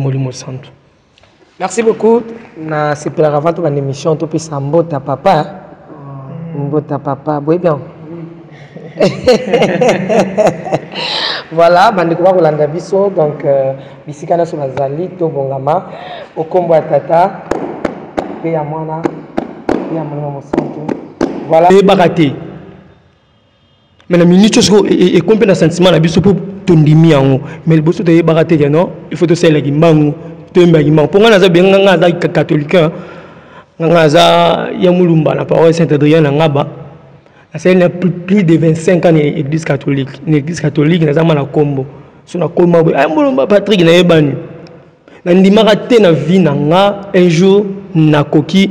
Molimo Santu. Merci beaucoup. Na sepelaka avant tobanda émission topesa mbota papa. Mbota papa, boye bien. Voilà, bandeko bakolanda biso donc euh, bisika nyonso bazali tobongama okombo ya tata mpe ya mwana mpe ya molimo mosantu. Voilà. Eyebaka te. Mais na minute sikoyo ekomi mpe na sentiment na biso mpo tondimi yango mais liboso toyebaka te ke non il faut tosalela kimbangu toyemba kimbangu mpo ngai naza benga ngai aza catholique ngai ngai aza ya mulumba na paroisse saint adrien na ngaba nasali na plus de 25 ans na église catholique na église catholique naza ma na kombo so nakoma boye ay mulumba patrick nayebani nandimaka te na vie na nga un jour nakoki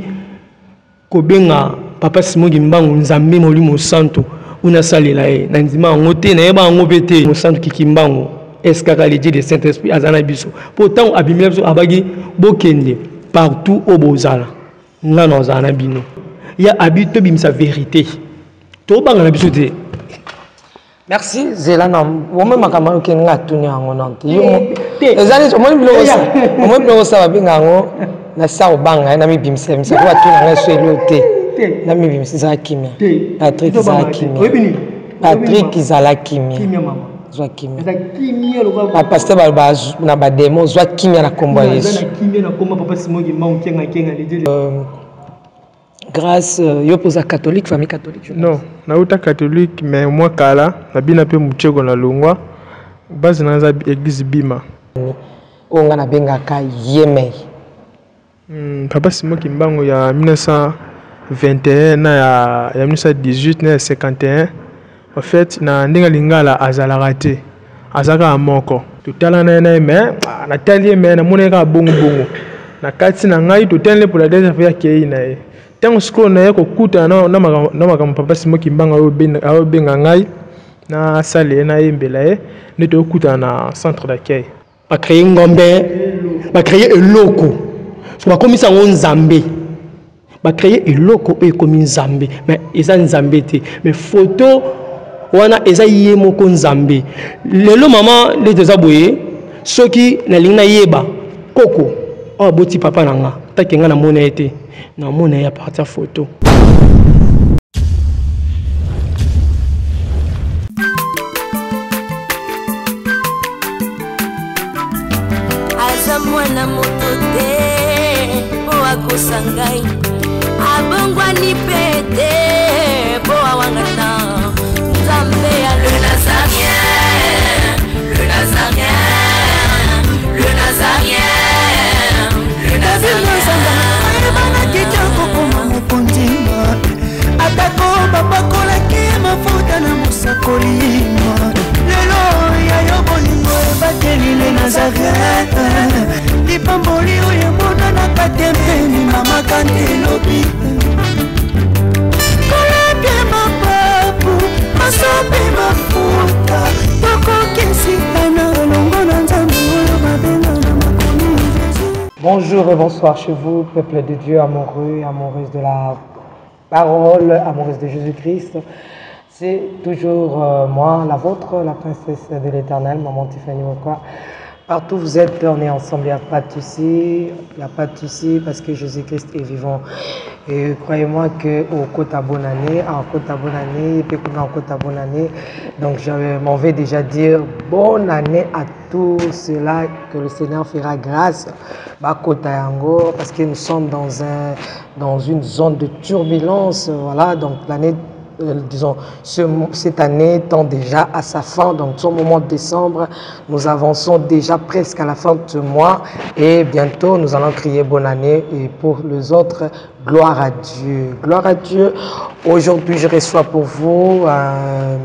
Kobenga papa Simon Kimbangu Nzambe Molimo Santu ou nasalela ye na ndima yango te nayeba yango mpe te Mosantu Kikimbangu est kaka le Dieu de Saint Esprit aza na biso mpo ntango abimela biso abaki bokende partout oyo bozala nga na ozala na bino ya abi tobimisa verité tobanga na biso te. Merci zela na omoni makambo oyo okende nga atuni yango nano te eh, eza neti omoni biloko omoni biloko osala babenga yango na sa obanga ye namibimisa bimisa po atuna ngai so elio te namibimisa ezala kimia Patrick ezala kimia Patrick ezala kimia zwa kimia bapaster baloba na bademo zwa kimia na nkombo ya Yesu. Grâce euh, yo poza catholique famille catholique je non nauta catholique mais mwa kala nabina mpe mutsheko na longwa base na eza église bima oyo nga nabengaka yemei hmm, papa Simon Kimbangu ya 1921 na ya, ya 1918 na ya 51 En fait na ndenge lingala azalaka te aza kaka moko totalana ye na ye mais ah, natali ye mais namoni ye kaka bongo bongo na kati na ngai totali ye pour la deuxième fois akei na ye ntango sikoyo naye kokutana na makambo papa Simon Kimbangu ayobenga ngai nasala ye nayembela ye nde toyokutana na centre d'accueil. Ba créer ngombe, ba créer eloko. So bakomisa yango nzambe. Ba créer eloko oyo ekomi nzambe, mais eza nzambe te. Mais photo wana eza ye moko nzambe. Lelo mama nde toza boye, soki nalingi nayeba koko oyo aboti papa na nga, take nga namona ye te, namona ye à partir photo. Aza mwana moto te mpo akosa ngai abongwani mpe te mpo awangana nzambe ya le nazarien le nazarien le nazarien le nazarien ayebanaki te akokoma mokonzi atako bapakolaki mafuta na mosakoli lelo ya yo bolingo ebateli le nazaret lipamboli oyo emonanaka te mpe limamaka nde elobi kolapie mapapu masopi mafuta tokokisitana elongo na nzambe oyo babenga na makomi Bonjour et bonsoir chez vous, peuple de Dieu, amoureux et amoureuse de la parole, amoureuse de Jésus-Christ. C'est toujours euh, moi, la vôtre, la princesse de l'éternel, maman Tiffany Mokwa. Partout où vous êtes, on est ensemble, il n'y a pas de souci, il n'y a pas de souci parce que Jésus-Christ est vivant. Et croyez-moi que au Kota bonne année, en Kota bonne année, et puis en Kota bonne année. Donc je m'en vais déjà dire bonne année à tous ceux-là que le Seigneur fera grâce. Bakota yango, parce que nous sommes dans un, dans une zone de turbulence, voilà, donc l'année euh, disons, ce, cette année tend déjà à sa fin, donc au moment de décembre, nous avançons déjà presque à la fin de ce mois et bientôt nous allons crier bonne année et pour les autres, gloire à Dieu. Gloire à Dieu. Aujourd'hui, je reçois pour vous un,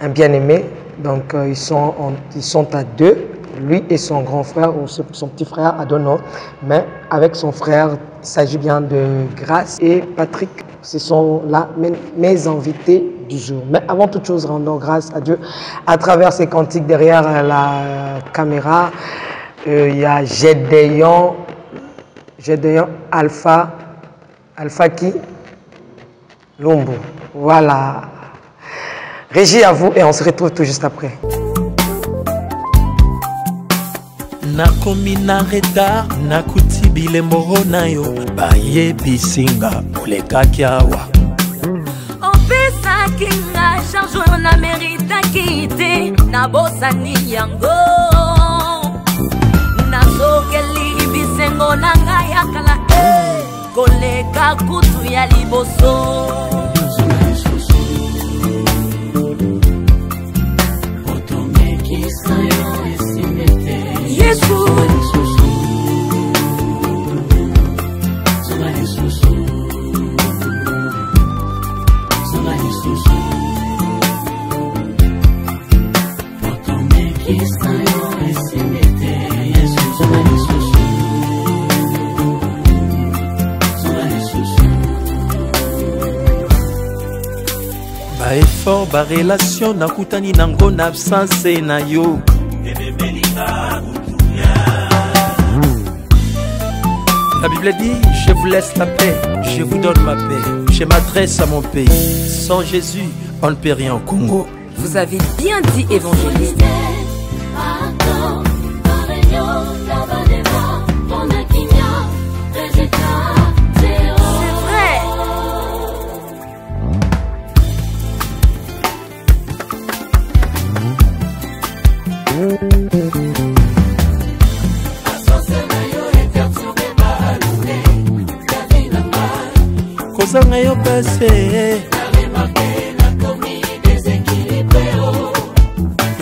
un bien-aimé. Donc, euh, ils, sont en, ils sont à deux, lui et son grand frère ou son petit frère Adono, mais avec son frère, il s'agit bien de Grâce et Patrick. Ce sont là mes, mes invités du jour. Mais avant toute chose, rendons grâce à Dieu. À travers ces cantiques derrière la caméra, euh, il y a Gédéon, Gédéon Alpha, Alpha qui Lumbu. Voilà. Régie à vous et on se retrouve tout juste après. Nakomi na retard, nakuti bilembo na yo, bayebisi nga olekaki awa. Opesaki nga charge oyo na meritaki te, nabosani yango. Nazokeli bisengo na ngai ya kala, eh, koleka kutu ya liboso. Yesu Baeffort, barelation nakutani nango na absence na yo. La Bible dit, je vous laisse la paix, je vous donne ma paix, je m'adresse à mon pays. Sans Jésus, on ne peut rien au Congo. Vous avez bien dit, évangéliste. C'est vrai. Kozanga yo pese,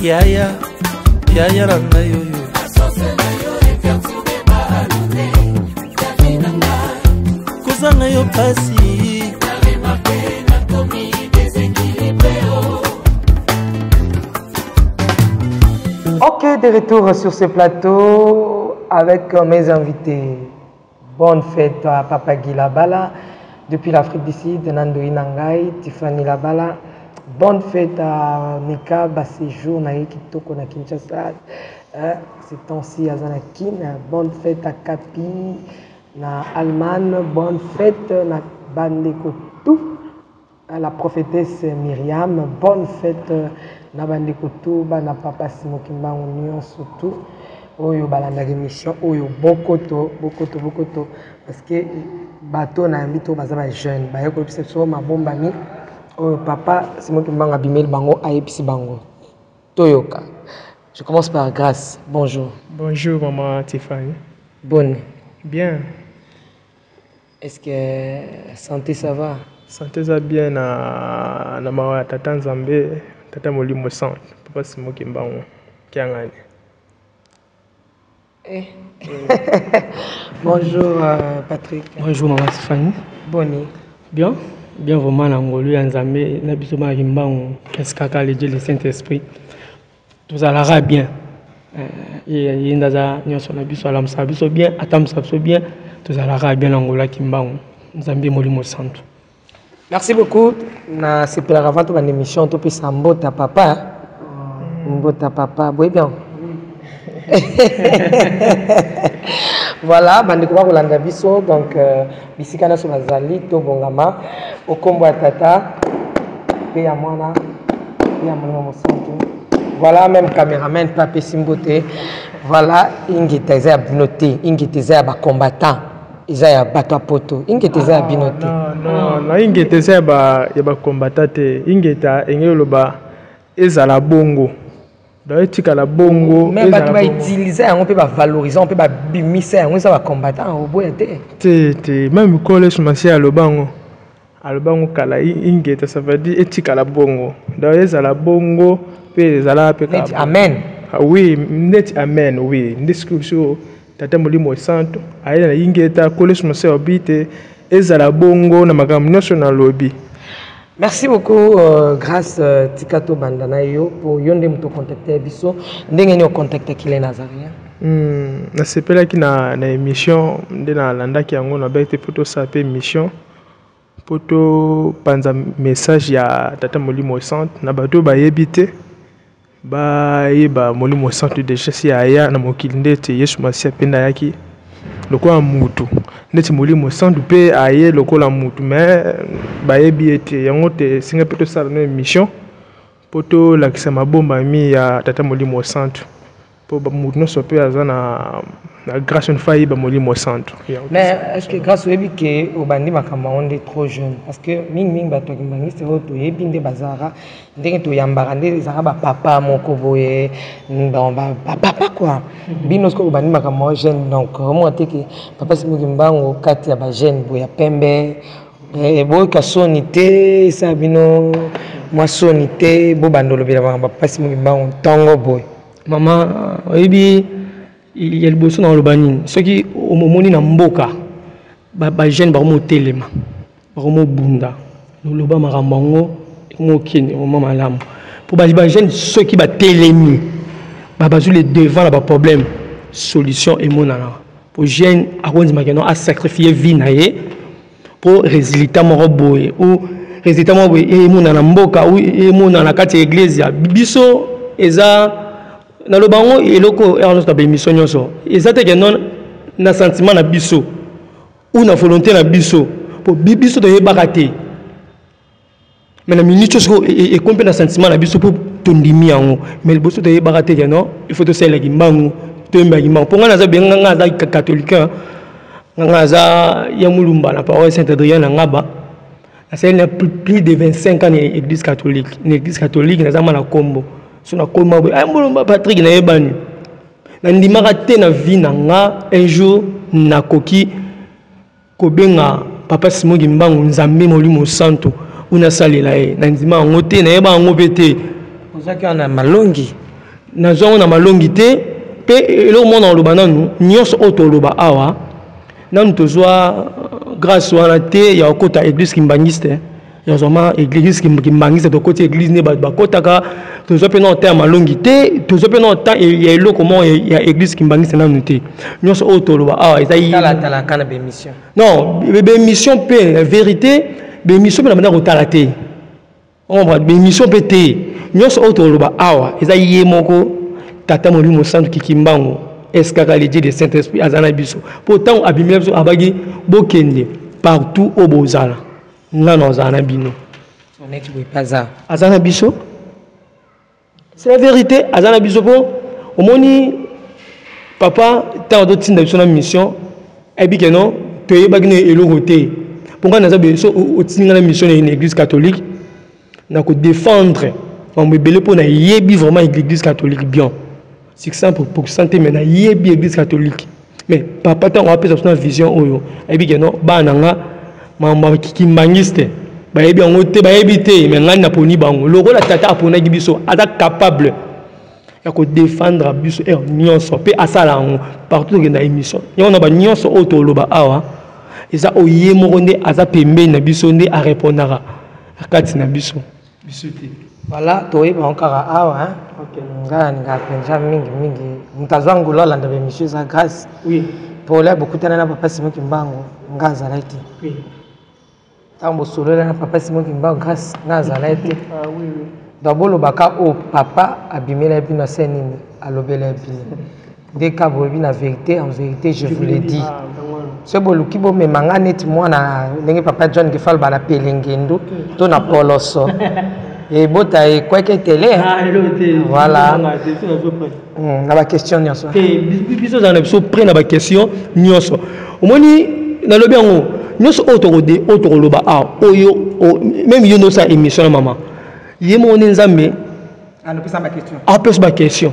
yaya, yaya na ngai oyo. Kozanga yo pasi. Ok, de retour sur ce plateau avec mes invités. Bonne fête à Papa Guy Labala, depuis l'Afrique du Sud, Nando Inangai, Tiffany Labala. Bonne fête à Mika Basséjour, Naïki Kitoko na Kinshasa. Hein, ces temps-ci à Zanakin. Bonne fête à Kapi, na Allemagne. Bonne fête na Bandeko tout. À la prophétesse Myriam, bonne fête na bandeko tout, bana papa Simon Kimbangu nyonso tout. Oyo balandaka émission oyo bokoto bokoto bokoto, parce que bato na yambi to baza ba jeune, baye koyebisa biso mabombami oyo papa Simon Kimbangu abimeli bango, ayebisi bango. Toyoka. Je commence par Grâce. Bonjour. Bonjour maman Tiffany. Bonne. Bien. Est-ce que santé ça va? Santé ça bien na na mawa ya tata Nzambe, tata Molimo Saint, papa Simon Kimbangu Kiangani. Eh. Bonjour Patrick. Bonjour maman Tiffany. Bonne. Bien, bien vraiment na ngolu ya Nzambe na biso ba Kimbangu, SKK le Dieu le Saint-Esprit. Tout allera bien. Et ndaza nyonso na biso alamsa biso bien, atamsa biso bien, tout allera bien na ngolu ya Kimbangu. Nzambe Molimo Santo. Merci beaucoup. Na sepelaka avant to bande émission to pesa mbota papa. Mbota papa, boye bien. Voilà, bande ko kolanda biso donc bisika na so bazali to bongama okombo ya tata pe ya mwana pe ya Molimo Mosantu. Voilà, même caméraman Pape Simbote. Voilà, ingeta eza ya bino te, ingeta eza ya ba combattant, eza ya bato ya poto, ingeta eza ya bino te. Non, non, non, ingeta eza ya ba, ya ba combattant te. Ingeta engeli loba ezala bongo. Donc etikala bongo, Mais ezala bato ba bongo. utiliser yango pe ba valoriser pe ba bimisa yango eza ba combattant oboya te. Te, te, même kole sumasi aloba ngo. Aloba ngo kala ingeta, ça veut dire etikala bongo. Donc ezala bongo pe ezala pe Neti kala. amen. Ah oui, neti amen, oui. Ndisku so tata Molimo Santo aye na ingeta kole sumasi obite ezala bongo na makambo nyonso na lobi. Merci beaucoup Grâce Tikato Bandana yo pour yo nde moto contacter biso ndenge ni contacter kile Nazarien. Nasepelaki na émission nde nalandaki yango na bete po tosala pe émission po topanza message ya tata Molimo Santo na bato bayebi te bayeba Molimo Santo déjà si aya na mokili ndeti Yesu Masiya pe nde ayaki lokola mutu ndeti Molimo Santo pe aye lokola mutu mais bayebi ye te yango te esengi pe tosala no émission po tolakisa mabombami ya tata Molimo Santo. Mpo moto nyonso mpe aza na na grâce une fois ayeba Molimo Santo. Mais est ce que grâce oyebi ke obandi makambo yango nde trop jeune? Parce que mingimingi bato ya kimbangiste oyo toyebi nde bazalaka ndenge toyambaka nde ezalaka bapapa moko boye, bon, bapapa quoi. Bino soki obandi makambo yango jeune, donc omona te ke papa Simon Kimbangu kati ya bajeune boye ya pembe, boyoka soni te, esala bino mwa soni te bobanda olobela makambo ya papa Simon Kimbangu ntongo boye? Mama, oyebi ya liboso na oloba nini? Soki omoni na mboka bajeune bakomotelema, bakomobunda, loloba makambo yango ekomokende oma malamu, mpo bajeune soki batelemi, bazwi le devant na baproblème, solution emonanaka. Po jeune akondimaka no asacrifie vie na ye mpo résultat moko boye ou résultat moko boye emonana na mboka ou emonana na kati ya église ya biso. Eza naloba yango eloko heure nyonso na baémission nyonso, eza te ke non, na sentiment na biso ou na volonté na biso, po biso toyebaka te. Mais na minute oyo sikoyo ekomi mpe na sentiment na biso mpo tondimi yango, mais liboso toyebaka te ke non, il faut tosalelaki mbangu, toyembaki mbangu. Mpo ngai naza bien, ngai naza catholique, ngai naza ya Mulumba na paroisse Saint Adrien na Ngaba. Nasali na plus de 25 ans na église catholique. Na église catholique naza ma na kombo so nakoma boye, ay Mulumba Patrick, nayebani. Nandimaka te na vie na nga un jour nakoki kobenga papa Simon Kimbangu Nzambe Molimo Santo unasalela ye. Nandima yango te, nayeba yango mpe te. Ozwaki wana malongi? Nazwa yango na malongi te. Mpe eloko moko na koloba nanu, nyonso oyo toloba awa, nanu tozwa grâce wana te ya kokota église kimbangiste, ya kozwama église kimbangiste. Tokoti église nde bato bakotaka, tozwa mpe nano te ya malongi te, tozwa mpe nano ta ya eloko moko ya église kimbangiste nanu te. Nyonso oyo toloba awa eza talatalaka na bémission. Non, bémission mpe la vérité, bémission mpe na banda kotala te, bémission mpe te. Nyonso oyo toloba awa eza ye moko Tata Molimo Santu Kikimbangu, eskaka le Dieu de Saint Esprit aza na biso. Mpo ntango abimela biso, abaki bokende partout oyo bozala, nga na ozala na bino. Neti boye mpe aza. Aza na biso, c'est la vérité, aza na biso. Mpo omoni papa, ntango azotinda biso na mission, ayebi ke non, toyebaki na eloko te. Mpo ngai naza boye, so otindi ngai na mission na église catholique, na kodéfendre mambo ebele, mpo nayebi vraiment église catholique bien, 600 te, mais nayebi église catholique. Mais papa, ntango apesa biso na vision oyo, ayebi ke non, bana na nga, mambo ya kimbangiste bayebi yango te, bayebi te, mais ngai naponi bango lokola tata aponaki biso. Aza capable ya kodéfendre biso heure nyonso, mpe asala yango partout tokenda émission yango. Na banyonso oyo toloba awa, eza oyo ye moko nde aza pembeni na biso, nde arépondaka na kati na biso, biso te. Voilà, toyeba yango kaka awa. Ngai nalingaka mpenza mingimingi moto azwa ngolo alanda baémission, eza grâce. Pole bokutana na papa Simon Kimbangu, nga azalaki te. Ntango bosolola na papa Simon Kimbangu, grâce, nga azalaki te. Donc bolobaka oyo papa abimela bino, ase nini alobela bino nde ka bolobi na vérité. En vérité, je vous le dis, soki boluki bomema nga neti mwana ndenge papa John Kefal bana pelengendo to na poloso ebota ekweke tele. Voilà, na baquestion nyonso. Biso ozala na biso près na baquestion nyonso. Omoni, nalobi yango nyonso oyo oyo tokoloba awa, oyo même yo nde osala émission na mama, ye moko nde Nzambe apesa baquestion,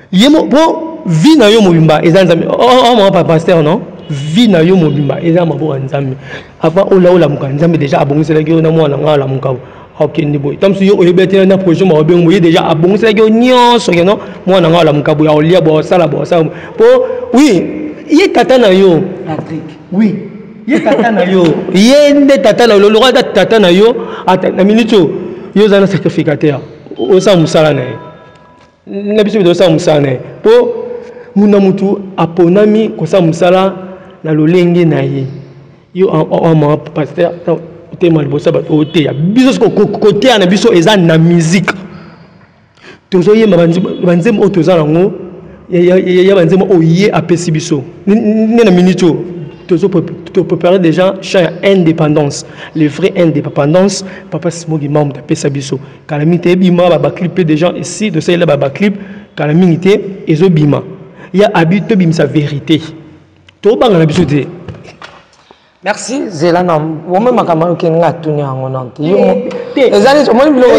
ye po vie na yo mobimba eza Nzambe. Mama pasteur, non, vie na yo mobimba eza maboko ya Nzambe. Avant ola olamuka, Nzambe déjà abongiselaki yo na mwana nga alamuka, akende boye. Ntango mosusu yo oyebi te na projet moko bengo, ye déjà abongiselaki yo nyonso ke non, mwana nga alamuka boye, aolia boye, asala boye, asala po. Oui, ye tata na yo. Patrick. Oui, ye tata na yo, ye nde tata na yo. Loko ata tata na yo, ata na minute oyo yo oza na sacrificateur, osala mosala na ye, na biso mpe tosala mosala na ye, mpo muna mutu aponami kosala mosala na lolenge na ye. Yo mama pasteur, otema liboso ya bato, oteya biso. Siko koteya na biso eza na musique, tozoyemba banzembo oyo toza nango ya banzembo oyo ye apesi biso. Nde na minute oyo topréparé déjà chant ya indépendance, le vrai indépendance. Papa Simon Kimbangu apesa biso kala mingi te, ebima baclip mpe déjà esi tosalela baclip. Kala mingi te ezobima. Ya abi tobimisa verite. Tobanga na biso te. Merci zela na omoi makambo oyo okende nga atuni yango nano te yo eza neti omoni biloko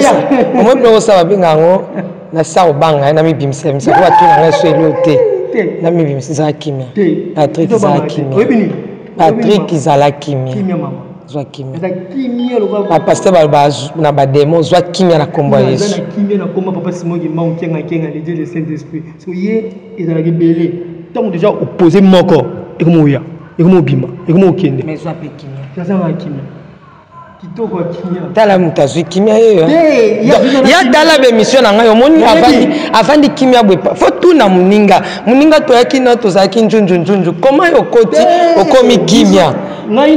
omoni biloko osala babenga yango na sa obanga ye na mibimisa bimisa po batuna ngai so elio te na mibimisa ezala kimia Patrick ezala kimia Patrick ezala kimia zwa kimia bapaster baloba na bademo zwa kimia na nkombo ya Yesu kimia na nkombo papa Simon Kimbangu Kianga Kianga le Dieu le Saint Esprit so ye ezalaka ebele ntango deja opose moko ekomoya ekomi obima ekomi okende mais zwa mpe kimia nazanga kimia kitoko ya kimia tala moto azwi kimia ye ya tala bemission na ngai omoni avandi avandi kimia boye fo tuna moninga moninga toyaki na tozalaki njunju njunju koma yo okoti okomi kimia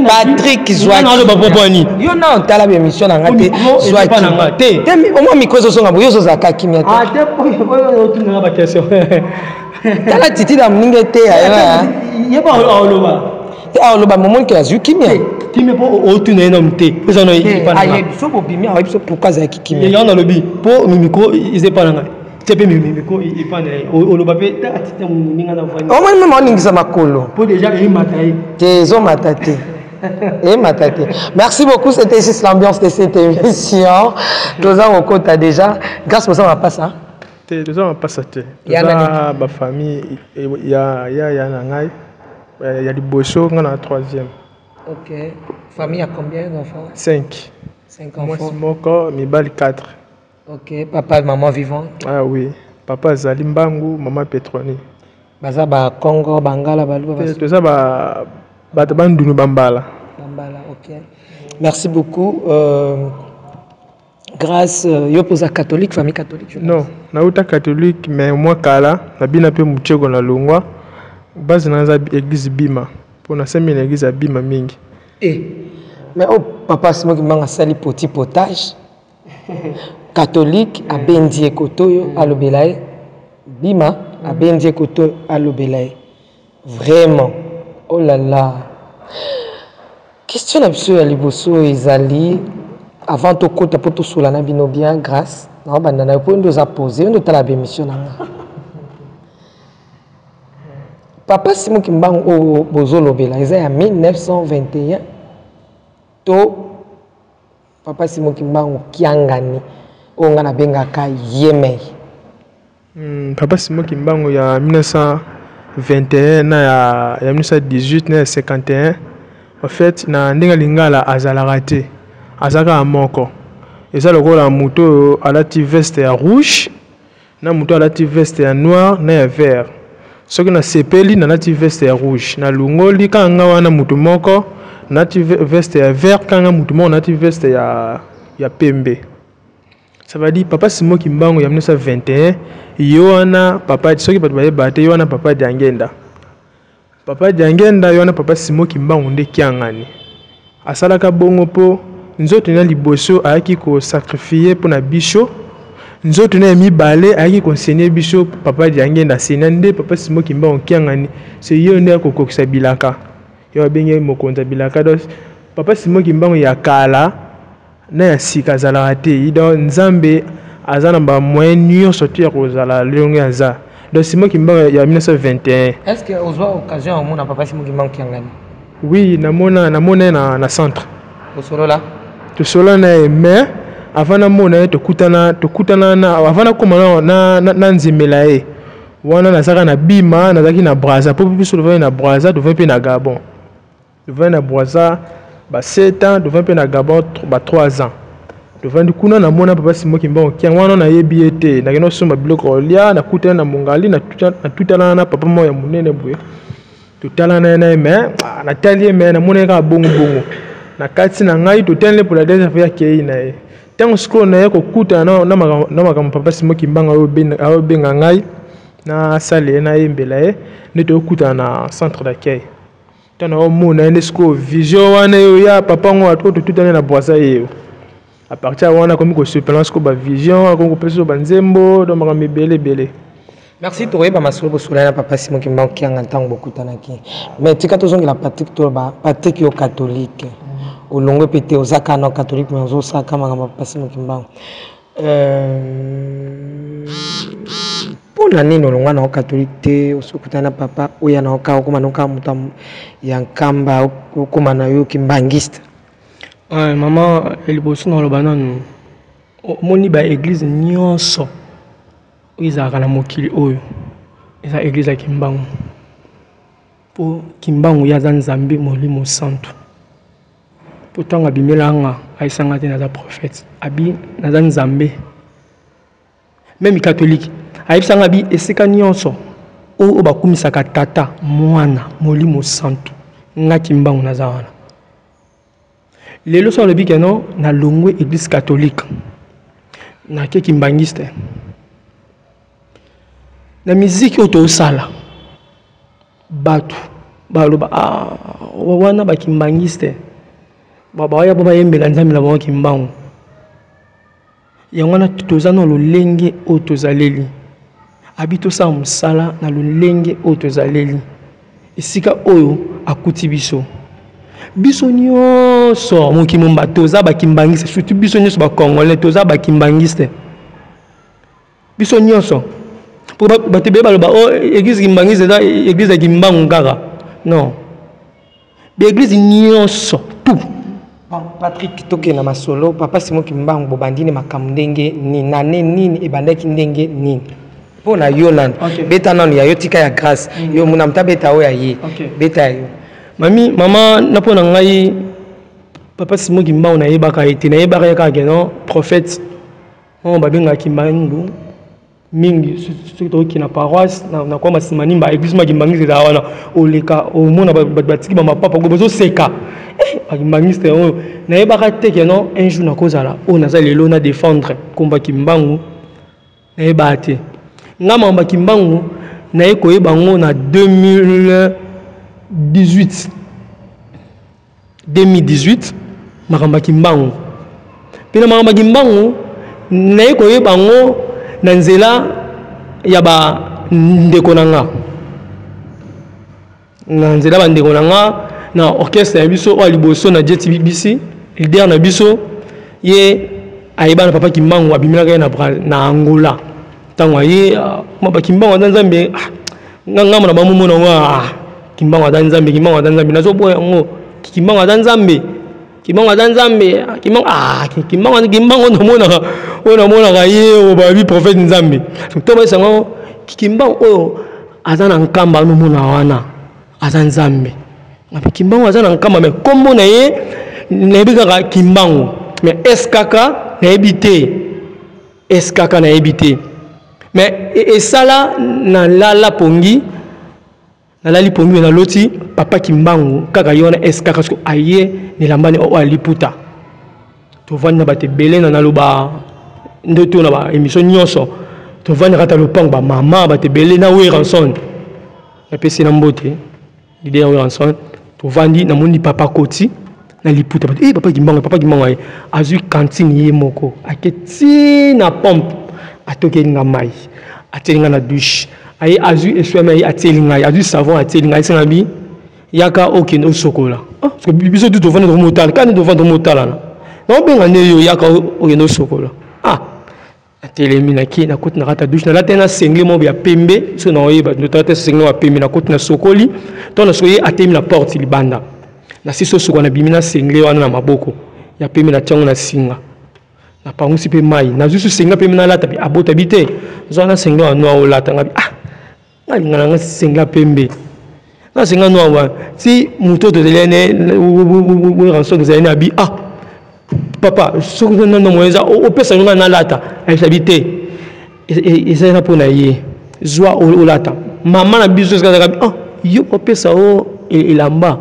Patrick zwaki yo na otala bemission na ngai te zwaki te omwa mikro ezozonga boye yo ozozalaka kimia te tala titi na moninga eteya ye aloba te aloba momoni ke azwi kimia kimia mpo otuna ye nanu te eza na ayebi so bobimi ayebi so pourquoi azalaki kimia yango nalobi mpo mimikro eza epa na ngai te mpe mimikro epa na ye oloba mpe atita moninga na vani omoni meme oningisa makolo mpo deja eyemata ye te ezomata te emata te merci beaucoup c'était juste l'ambiance de cette émission toza kokota déjà grâce boza mapasa Te toza mapasa te toza ba famille ya yaya na ngai ya liboso ngai na troisième. Ok famille ya combien d'enfants? 5. 5 enfants. Mwasi moko mibali 4. Ok papa maman vivant? Ah oui papa azali Mbangu maman Petroni. Baza ba Kongo bangala baluba? Te toza ba bato bandundu bambala. Bambala ok merci beaucoup. Grâce yo poza catholique famille catholique je non nauta catholique mais mwa kala nabina mpe mutsheko na longwa base na za église bima mpo nasemi na église ya bima mingi eh mais oh papa Simon Kimbangu asali poti potage catholique abendi ye kotoyo alobela ye bima abendi ye kotoyo alobela ye vraiment oh là là Question na biso ya liboso ezali avant tokota mpo tosola na bino bien grâce naobanda na yo mpo nde oza pose yo nde otala baémission na nga papa Simon Kimbangu oyo bozolobela eza ya 1921 to papa Simon Kimbangu Kiangani oyo nga nabengaka yemei? Papa Simon Kimbangu ya 1921 na ya 1918 na ya 51 en fait na ndenge lingala azalaka te aza kaka moko eza lokola moto oyo alati veste ya rouge na moto alati veste ya noir na ya vert soki nasepeli nalati veste ya rouge nalongoli kaka nga wana moto moko nalati veste ya vert kaka nga moto moko nalati veste ya pembe. Ça veut dire papa Simon Kimbangu ya 1921 ye wana papa soki bato bayeba te ye wana papa Diangenda. Papa Diangenda ye wana papa Simon Kimbangu nde Kiangani. Asalaka bongo mpo nzoto na liboso ayaki kosakrifie mpo na biso nzoto na ya mibale ayaki konsenye biso papa Diangenda asenya nde papa Simon Kimbangu Kiangani se ye nde akokokisa bilaka ye babengi mokonzi ya bilaka donc papa Simon Kimbangu ya kala na ya sika azalaka te donc nzambe aza na ba moyen nyonso te ya kozala lolenge aza donc Simon Kimbangu ya 1921. Est-ce que ozwa occasion ya komona papa Simon Kimbangu Kiangani? Oui, namona namona ye na centre. Osolola? Tosolola na ye mais avant namona ye tokutana tokutana na avant nakoma na na, na nzemela ye wana nazalaka na Bima nazalaki na Brazza po biso tovandi na Brazza tovandi mpe na Gabon. Tovandi na Brazza ba 7 ans, tovandi mpe na Gabon ba 3 ans. Tovandi kuna namona papa Simon Kimbangu Kiangani wana nayebi ye te, nakende kosomba biloko ya kolia, nakutana na Mongali, natutana na papa moko ya monene boye. Totalana ye na ye mais natali ye mais namona ye kaka bongo bongo. Na kati na ngai totali pour la deuxième fois akei na ye. Ntango sikoyo naye kokutana na makambo papa Simon Kimbangu ayobenga ngai nasala ye nayembela ye nde tokutana na centre d'accueil. Ntango naomona ye nde sikoyo vision wana eyo ya papa ngo oyo totutani na Brazza ye yo. À partir ya wana akomi kosepela sikoyo ba vision, akomi kopesa biso ba nzembo, donc makambo ebele ebele. Merci tokoyeba masolo bosolani na papa Simon Kimbangu Kianga ntango bokutanaki. Mais tika tozongela Patrick toloba Patrick yo catholique. Olongwe pe te oza kaka na catholique mais ozosaka makambo ya papa Simon Kimbangu. Mpo na nini olongwa na yo catholique te, osi okutani na papa oya na yo kaka okoma na yo kaka moto ya Nkamba, okoma na yo kimbanguiste? Mama, liboso naloba nanu, omoni ba eglise nyonso oyo ezalaka na mokili oyo eza eglise ya Kimbangu, mpo Kimbangu ye aza Nzambe Molimo Santu. Mpo ntango abimela nga ayebisa nga te naza prophète, abi naza Nzambe. Meme catholique ayebisa nga bi esika nyonso oyo bakumisaka Tata, Mwana, Molimo Santu, nga Kimbangu naza wana. Lelo so alobi ke non, nalongwe eglise catholique nake kimbangiste, na miziki oyo tosala bato baloba, ah, wana bakimbangiste baya po bayembela Nzambe na bango Kimbangu. Yango wana toza na lolenge oyo tozaleli, abi tosala mosala na lolenge oyo tozaleli, esika oyo akuti biso. Biso nyonso mokili momba toza bakimbangiste, surtout biso nyonso bacongolais toza bakimbangiste, biso nyonso. Po bato ebele baloba, oh, eglise kimbangiste eza eglise ya Kimbangu kaka. Non, baeglise nyonso tout. Bon, Patrick, tokende na masolo. Papa Simon Kimbangu, bobandi ne makambo ndenge nini, na ne nini ebandaki ndenge nini mpo na yo? Nanu beta nanu ya yo, tika ya Grâce. Yo muna moto abeta oyo ya ye. Beta ya yo. Mami, mama, na mpo na ngai papa Simon Kimbangu nayebaka ye te, nayebaka ye kaka ke non, prophète oyo babengaka Kimbangu mingi. Soki tokoki na paroisse na kwa masima nimba, église makimbangiste ezala wana, oleka omona bato batiki bamapapa ko bazoseka, bakimbangiste oyo. Nayebaka te ke non, un jour nakozala oyo naza lelo na défendre komba Kimbangu. Nayebaka te. Nga makambo ya Kimbangu naye koyeba yango na 2018, 2018 makambo ya Kimbangu. Mpe na makambo ya Kimbangu naye koyeba yango na nzela ya bandeko na nga, na nzela ya bandeko na nga na orchestre ya biso oyo liboso na Jet BBC. Leader na biso ye ayeba na papa Kimbangu, abimelaka ye na Angola. Ntango aye, papa Kimbangu aza Nzambe, nga ngambo na bamomona yango, Kimbangu aza Nzambe, Kimbangu aza Nzambe, nazoboya yango. Kimbangu aza Nzambe, Kimbangu aza Nzambe, Kimbangu, Kimbangu, Kimbangu namonaka oyo, namonaka ye oyo babi prophète Nzambe. To bayesa ngo Kimbangu oyo aza na Nkamba, nomona wana aza Nzambe. Ngapi Kimbangu aza na Nkamba, mais kombo na ye nayebi kaka Kimbangu, mais SKK nayebi te, SKK nayebi te. Mais esala nalala pongi, nalali pongi me naloti papa Kimbangu kaka ye wana SKK. Soki aye na elamba ne oyo aliputa, tovandi na bato ebele na naloba nde to na ba émission nyonso, tovandi na kati ya lopango, bamama, bato ebele na Werrason, napesi na mbote leader Werrason. Tovandi, namoni papa koti na liputa, bato, papa Kimbangu, papa Kimbangu aye, azwi cantine ye moko, ake ti na pompe, atokeli nga mai, atieli nga na douche, aye azwi eswami, aye atieli ngai, azwi savon atieli ngai, esenga bi yaka okende osokola. Ah, parce que biso tu tovandi tokomotala kani, tovandi tokomotalana, naobenga nde yo, yaka okende osokola. Ah, natelemi, nake, nakoti na kati ya douche, nalati na singlet moko ya pembe, so naoyeba nalati singlet ya pembe, nakoti na sokoli. To na soki ye atelemi na porte libanda, nasisi osokola, nabimi na singlet wana na maboko ya pembe, natia yango na singa, napangusi mpe mai, nazwi su singlet pembe nalata, bi abota bi te, zwa na singlet ya noir olata. Ngabi, ah, nalinga nanga singlet pembe na singlet noir wana. Ti moto oyo tozali ne Werrason, tozali ne, abi, ah papa, soki nano moyen eza, opesa yo nga nalata. Ayebisa bi te, ezali na mpo na ye, zwa olata. Mama na biso esika azalaka, ah, yo opesa o elamba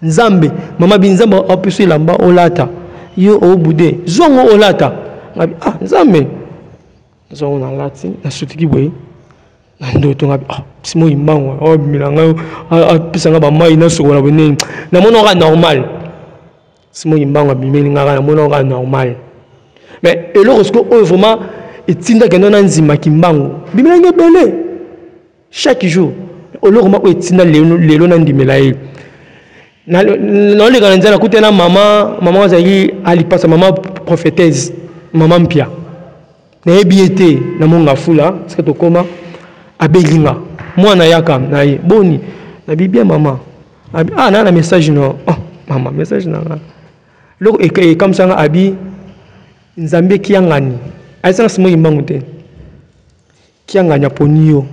Nzambe, mama bi Nzambe apesa elamba olata, yo obude, zwa ngo olata. Ngabi, ah Nzambe, zwa ngo nalati, nasutiki boye na ndoto. Ngabi, ah Simon Kimbangu abimela ngai, apesa nga bamai nasokola boye, nini namona kaka normal. Simon Kimbangu abimeli nga kaka, namona kaka normal. Mais eloko sikoyo oyo vraiment etindaki ndo na nzima Kimbangu bimelanga ebele chaque jour, eloko moko etinda lelo nandimela ye, naoleka na nzela, nakuta na mama, mama azalaki alipasa, mama prophétesse, mama Mpia, nayebi ye te na Mongafula. Sika tokóma Abengi nga, mwana yaka na ye, boni? Nabi bien mama. Abi ah na na message no. Oh mama message na nga. Loko ekamwisa nga abi Nzambe kiangani. Ayesanga Simon Kimbangu te. Kiangani aponi yo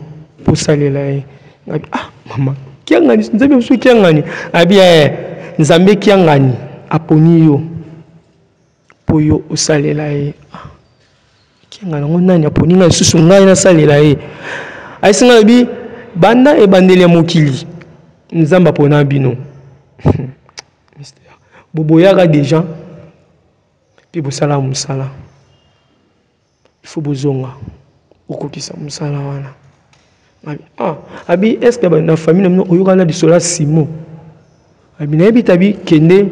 mpo osalela ye. Abi ah mama kiangani Nzambe mosusu kiangani. Abi eh Nzambe kiangani aponi yo mpo yo osalela ye. Ah, kiangani yango nani aponi ngai lisusu ngai nasalela ye. Ayesi ngai alobi banda ebandeli ya mokili Nzambe apona bino. Boboyaka deja mpe bosala mosala. Il faut bozonga okokisa mosala wana. Ah, abi est ce que na famille na bino oyokana lisolo ya Simon? Abi nayebi te, abi kende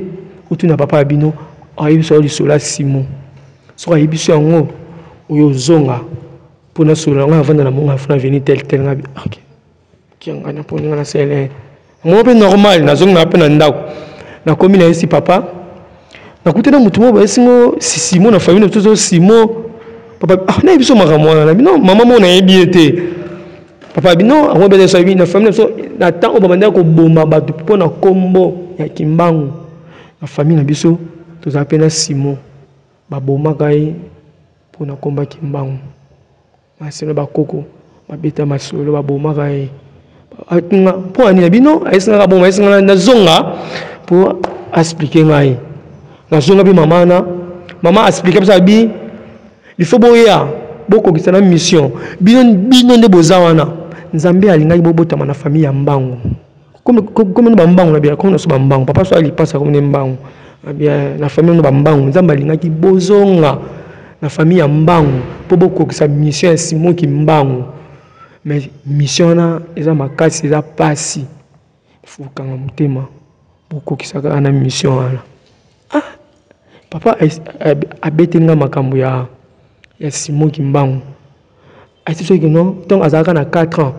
otuna papa ya bino ayebi biso lisolo ya Simon. Soki ayebi biso yango oyo ozonga mpo nasolola yango avanda na monga afuna veni tel tel ngabi. Okay. Kiangani aponi nga nasele yango mpe normal, nazongi na mpe na ndako, nakomi nayesi papa, nakuti na motu moko bayesi ngo Simo na famille na biso Simo. Papa ah, nayebi biso makambo wana na bino mama moko nayebi ye te. Papa bino yango mpe so na famille na biso na temps oyo babandaki koboma bato mpo na kombo ya Kimbangu na famille na biso tozala mpe na Simo babomaka ye mpo na kombo ya Kimbangu. Masolo bakoko babeta masolo babomaka ye atunga mpo ani na bino ayesingaka boma ayesingaka nazonga mpo asplike ngai nazonga mpe mama wana mama asplike biso abi il faut boya bokokisa na mission bino bino nde boza wana nzambe alingaki bobotama na famille ya mbangu komi no bambangu na bia komi na so bambangu papa so alipasa komi ne mbangu bia na famille no bambangu nzambe alingaki bozonga na famille ya mbangu mpo bokokisa mission ya Simon Kimbangu mais mission wana eza makasi eza pasi faut kokanga motema bokokisa kaka na mission wana. Ah, papa abeti nga makambo ya ya Simon Kimbangu ayesi soki no ntango azalaka na 4 ans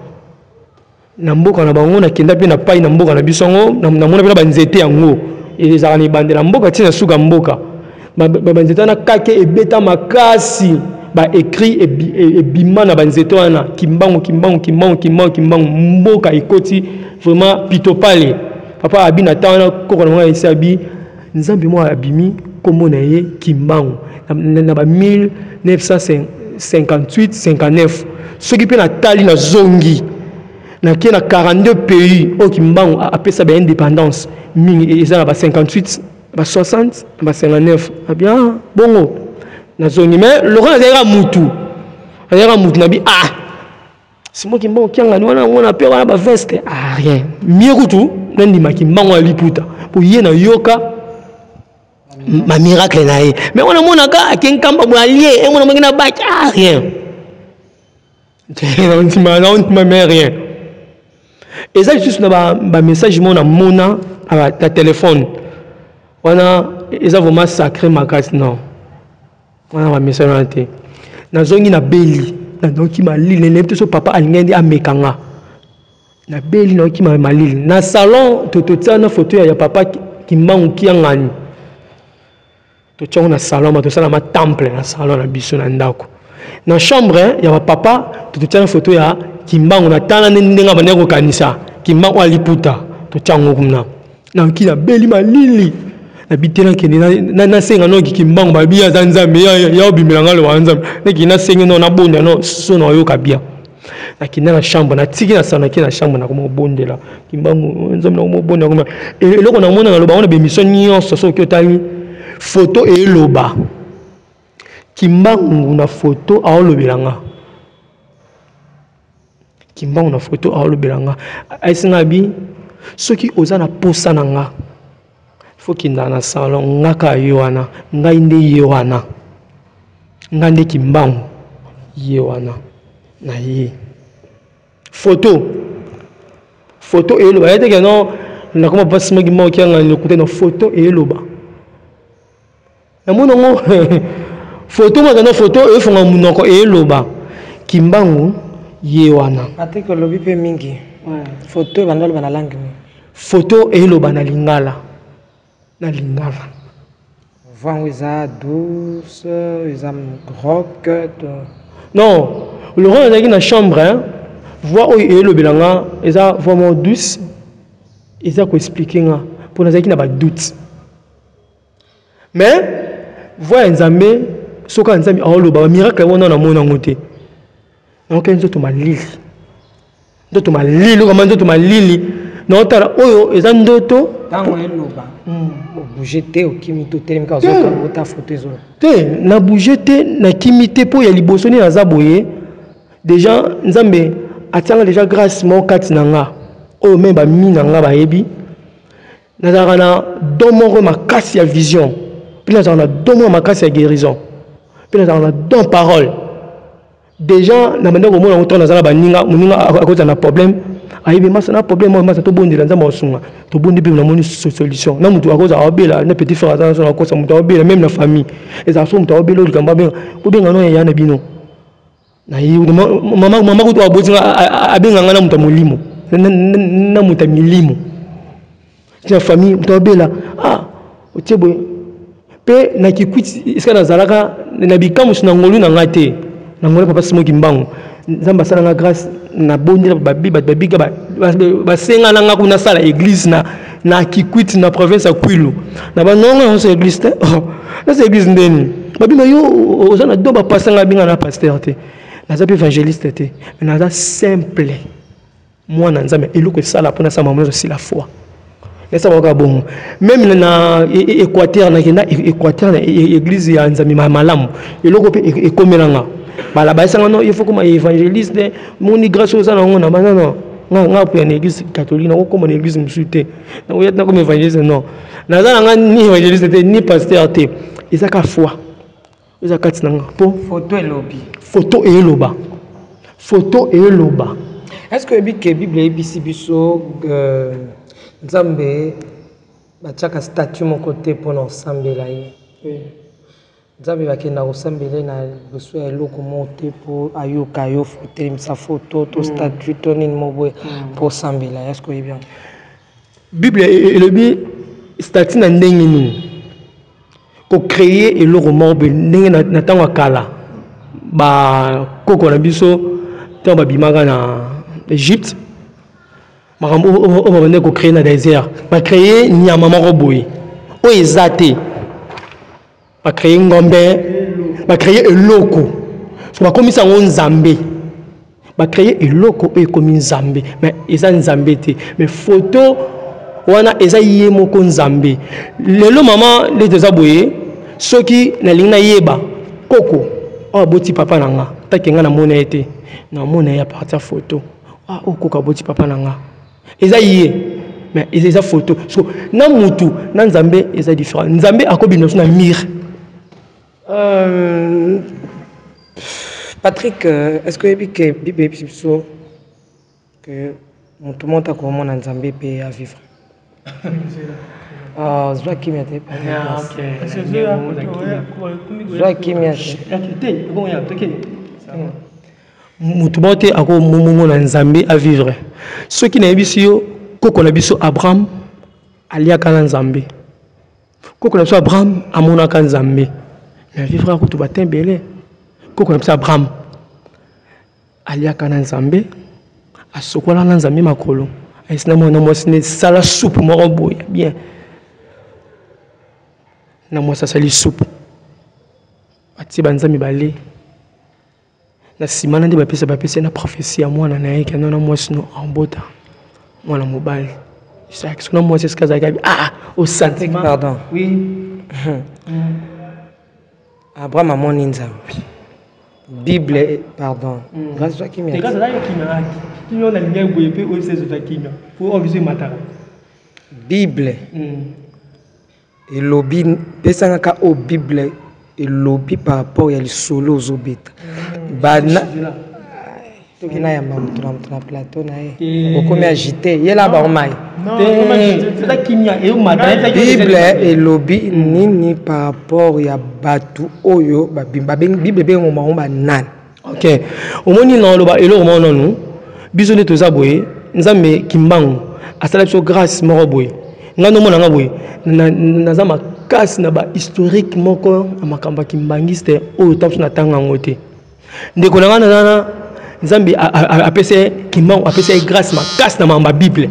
na mboka na bango nakenda mpe na pai na mboka na biso yango namona mpe na banzete yango ezalaka na ebandela mboka ntina suka mboka banzete wana kake ebeta makasi baécrit ebima na banzete wana Kimbangu Kimbangu Kimbangu Kimbangu Kimbangu mboka ekoti vraiment pitopale. Papa abi na ntango wana koko na bango ayesi abi nzambe moko abimi nkombo na ye Kimbangu na ba 1958 59 soki mpe natali nazongi nake na 42 pays oyo Kimbangu apesa ba indépendance mingi eza na ba 58 ba 60 ba 59 abi ah, bongo nazongi mais lokola nazalaka mutu azalaka mutu nabi ah Simon Kimbangu kiangani wana yango na pe wana ba veste ah rien mieux kutu nandima Kimbangu ya liputa po ye na yoka ma miracle na ye mais wana monaka ake nkamba boye alie emona mongi na baki ah rien ndima ndima mais rien eza lisusu na ba message moko namona na telefone wana eza vraiment sacré makasi non wana ba message wana te nazongi na beli nayoki malili nayebi te so papa alingi nde ameka nga nabeli nayoki malili na salon totia na photo ya papa Kimbangu Kiangani totia yango na salon ma tosala ma temple na salon na biso na ndako na chambre ya bapapa totia na photo ya Kimbangu na tala nde ndenge abandaki kokanisa Kimbangu aliputa totia yango kuna nayoki nabeli malili nabi te nakende nasenga noki Kimbangu babi aza nzambe ya obimela nga loba nzambe nakende nasenge no nabonda no so nayoka bien nakenda na chambre natiki na sana nake na chambre nakoma kobondela Kimbangu nzambe nakoma kobondela koma eloko namona naloba wana bemission nyonso soki otali photo eloba Kimbangu na photo aolobela nga Kimbangu na photo aolobela nga ayesi nga bi soki oza na posa na nga faut kenda na salon nga kaka ye wana ngai nde ye wana nga nde Kimbangu ye wana na ye photo photo eloba ye teke non nakoma papa Simon Kimbangu kiangani lokuta na photo eloba namoni yango photo moko na photo efonga monoko eloba Kimbangu ye wana. Patrick olobi mpe mingi photo ebanda oloba na langue nini? Photo eloba na lingala na lingala. Voix yango eza douce eza rock to non Laurent azalaki na chambre hein? Voix oyo elobela nga eza vraiment douce, eza koexplike nga mpo nazalaki na badoute. Mais voix ya Nzambe, soki ya Nzambe aoloba bamiracle wana namoni yango te. Nayoki nzoto malili, nzoto malili, okama nzoto malili, naotala oyo eza ndoto. Ntango eloba obouge te, okimi te, otelemi kaka ozota foto ezoloba te. Na bouge te, nakimi te, mpo ya liboso nde naza boye déjà. Nzambe atianga déjà grâce moko kati na nga oyo me bami na nga bayebi. Nazalaka na don moko makasi ya vision, mpe nazalaka na don moko makasi ya guérison, mpe nazalaka na don parole. Déjà na banda komona yango ntango naza na baninga, moninga akozala na problème, ayebi masa na problème oyo, masa tobondela, Nzambe akosunga, tobondi mpe namoni solution. Na moto akozala aobela na petit frère aza naso nakosa moto aobela, même na famille ezala so moto aobela oyo likambo abenga bobenga no yaya na bino na ye mama mama kutu aboti nga abenga nga na moto ya molimo na moto ya milimo na famille. Moto abela, ah, otie boye mpe na Kikwiti esika nazalaka na bikamusu na ngolu na ngai te, na ngolu papa Simo Kimbangu. Nzambe asala nga grâce, nabondela babi bato babika, basenga na nga kuna nasala église na Kikwiti, na province ya Kwilu. Na banongo nyonso église te, nasa église ndeni babima yo oza na don bapasteur. Nga abinga na pasteur te, naza mpe évangéliste te, mais naza simple mwana Nzambe. Eloko esala mpo nasala mama nyonso, la foi esala kaka bongo. Même na Équateur, nakenda Équateur na église ya Nzambe malamu, eloko mpe ekomelanga bala bayesanga no, il faut koma évangéliste, moni grâce oza nango na bana. Non, nga nga mpo ya na église catholique, nakokoma na église mosusu te, nakoya te nakoma évangéliste. Non, naza na nga ni évangéliste te, ni pasteur te. Eza ka foi eza kati na nga mpo foto elobi. Foto eloba, foto eloba. Est ce que oyebi ke Bible eyebisi biso Nzambe batiaka statue moko te mpona kosambela ye? Nzambe bakenda kosambela ye na liboso ya eloko moko te mpo ayoka yo. Otelemisa foto to statue to nini mo boye mpo osambela ye. Est ce que oyebi yango? Bible elobi statue na ndenge nini kocreye eloko moko boye, ndenge na ntango ya kala bakoko na biso ntango babimaka na Egypte, makambo oyo babandaki kocreye na désert, bacreye nyama moko boye oyo eza te, bacreye ngombe, bacreye eloko, so bakomisa yango Nzambe. Bacreye eloko oyo ekomi Nzambe, mais eza Nzambe te. Mais photo wana eza ye moko Nzambe. Lelo mama nde toza boye, soki nalingi nayeba koko oyo aboti papa na nga, take nga namona ye te, namona ye à partir photo. Ah, oyo koko aboti papa na nga eza ye, mais eza photo. So na mutu na Nzambe eza différent. Nzambe akobima biso na mire. Patrick, est-ce que oyebi ke Bible eyebisi biso ke moto moko akomona Nzambe mpe avivre? Zwa kimia te, zwa kimia te. Moto moko te akomomona Nzambe avivre. Soki nayebisi yo koko na biso Abraham aliaka na Nzambe, koko na biso Abraham amonaka Nzambe, mais avivre kutu batin ebele. Koko na biso Abraham aliaka na Nzambe, asokola na Nzambe makolo, ayesi na mwana mwasi ne sala supu moko boye bien, na mwasi asali supu, atie banzambe bale na nsima na nde bapesa bapesa na prophetie ya mwana na ye kenda na mwasi no ambota mwana mobali Isaac. So na mwasi esika azalaki abi ah au sentiment. Pardon. Oui. Abraham amoni Nzambe. Bible, pardon. Grâce soit kimia. Grâce azalaki kimia, kimia oyo nalingaki boye mpe oyo biso ezozwa kimia po oyo biso emataka. Bible elobi, pesanga ka oyo Bible elobi par rapport ya lisolo ozobeta. Bana toki na yamba moto na moto na plateau na ye, okomi agité, yela bango mai. Eza kimia eyomata. Bible elobi nini par rapport ya bato oyo Bible ebengi bango banani? Ok, omoni na oloba eloko moko nanu. Biso nde toza boye, Nzambe Kimbangu asala biso grâce moko boye. Ngai nomona nga boye, naza makasi na bahistorique moko ya makambo ya kimbangiste oyo ta biso natanga yango te. Ndeko na ngai, naza na Nzambe apesa ye Kimbangu, apesa ye grâce makasi na makambo ya Bible.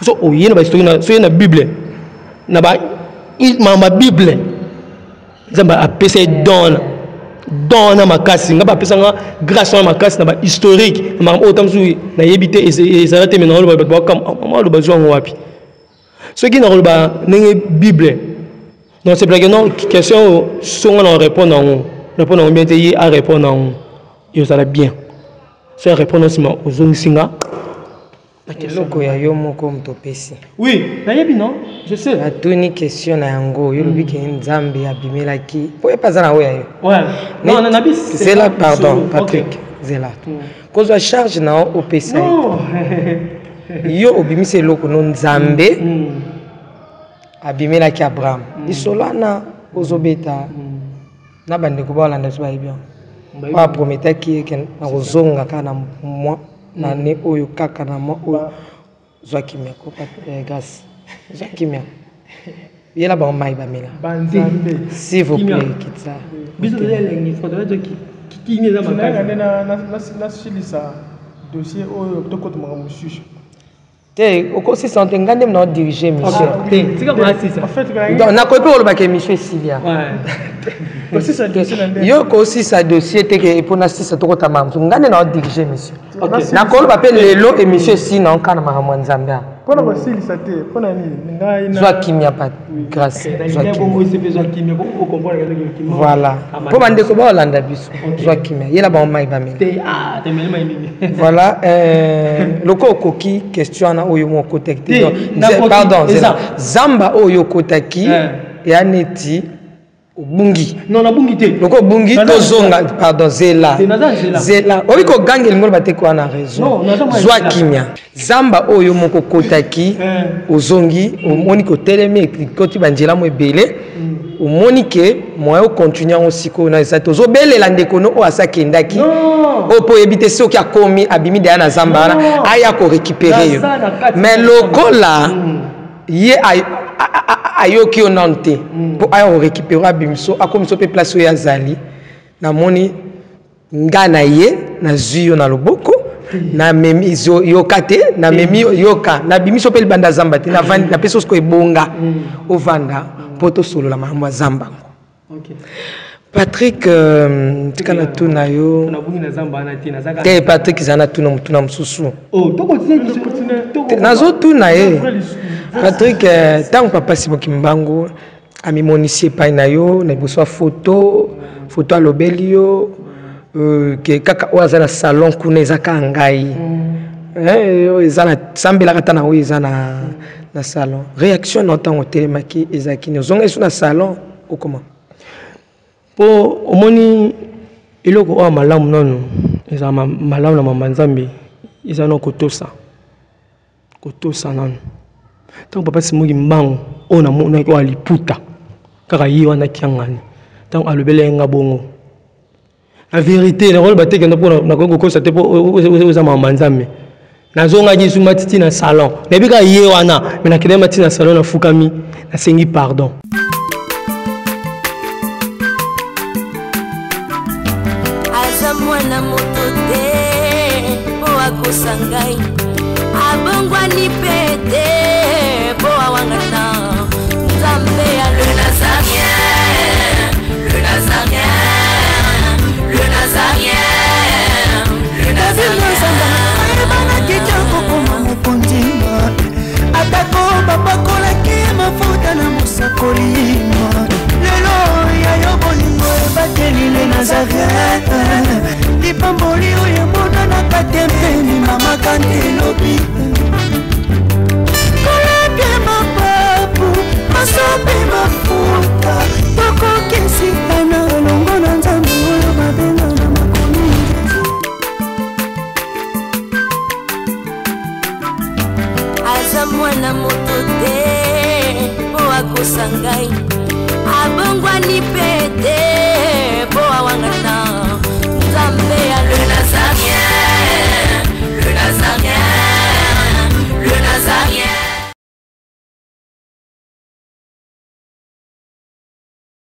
So oye na bahistoire na soye na Bible na ba makambo ya Bible, Nzambe apesa ye don don wana makasi. Nga bapesa nga grâce wana makasi na bahistorique na makambo oyo ta mosusu nayebi te, ezala te. Me nakoloba bato bakoloba zwa yango wapi? Soki nakoloba ndenge Bible, non, c'est blague. Non, question oyo songa na répondre yango, répondre yango bien te. Ye arépondre yango, ezala bien. So arépondre, nsima ozongisi nga. Eloko ya yo moko moto opesi. Oui, nayebi, non, je sais. Natuni question na yango, yo olobi ke Nzambe abimelaki po ye mpe aza na oyo ya yo. Ouais. Non, nabi. Zela, pardon, Patrick, zela. Kozwa charge na yo, opesa ye, yo obimisi eloko no. Nzambe abimelaki Abraham, lisolo wana ozobeta na bandeko baolanda biso, bayebi yango. Oyo aprometaki ye ke nakozonga kaka na mwa na année oyo, kaka na mwa oyo. Zwa kimia ko, Grâce, zwa kimia, yela bango mai bamela, s'il vous plaît, kitsa. Biso toza elengi, kimia eza makasi. Nasilisa dossier oyo, tokota makambo mosusu. Te, okosisa te, ngai nde na dirige émission. Donc nakoki mpe kolobaka émission esilia. Yo kosisa dossier te ke mpo nasisa, tokota makambo. Ngai nde na dirige émission, nakoloba mpe lelo émission esili na oka na makambo ya Nzambe. A mpona kosilisa te, mpona nini ngai? Zwa kimia pa Grâce, zwa kimia. Voilà, mpo bandeko baolanda biso, zwa kimia, yela bango mai bamela. Voilà, loko okoki question wana oyo mo okotaki te. Pardon, zamba oyo okotaki eya neti obungi. Non, nabungi te. Loko obungi, tozonga. Pardon, zela, zela, oyi koganga elingi oloba te kwa na raison. Zwa kimia. Zamba oyo moko okotaki, ozongi, omoni kotelemi, ekoti banzela mo ebele, omoni ke moyen ocontinue yango sikoyo na eza te. Ozobelela ndeko no oyo asi akendaki, oyo mpo oyebi te soki akomi, abimi deya na zamba wana, aya korécupérer yo. Mais lokola ye ayoki yo nanu te mpo aya korécupérer, abimiso, akomiso mpe place oyo azali, namoni nga na ye, nazwi yo na loboko, namemi, yoka te, namemi yo, yoka, nabimiso mpe libanda zamba te, navandi, napesi yo sikoyo ebonga ovanda mpo tosolola makambo ya zamba ngo. Patrick, tika natuna yo te. Patrick, eza natuna motuna mosusu, nazotuna ye. Patrick, ntango papa Simo Kimbangu amimonisi epai na yo na liboso ya foto, foto alobeli yo ke kaka oyo aza na salon kuna eza kaka ngai, oyo eza na sambelaka ata na oyo eza na salon, réaction na ntango otelemaki ezalaki nini? Ozonga esu na salon okoma? Mpo omoni eloko oyo malamu nanu ezala malamu na mama Nzambe, eza na kotosa, kotosa nanu. Ntango papa Simo Kimbangu oyo namonaki, oyo aliputa kaka ye wana kiangani, ntango alobeli ye nga bongo, na vérité nakoloba te kenda mpo nakoki kokosa te, mpo oza mama Nzambe. Nazongaki su matiti na salon, nayebi kaka ye wana, me nakendaki matiti na salon, nafukami, nasengi pardon. Aza mwana moto te mpo akosa ngai, abongwani mpe te mpo awangana Nzambe ya le Nazarien, le Nazarien, le Nazarien, le Nazarien. Ayebanaki te kokoma mokonzi, atako bapakolaki mafuta na mosakoli. Lelo ya yo bolingo ebateli le Nazaret, lipamboli oyo emonanaka te mpe mimamaka nde elobi kolapie mapapu, masope mafuta, tokokesitana elongo na Nzambe oyo babenga na makomi. Aza mwana moto te mpo akosa ngai, abongwani mpe.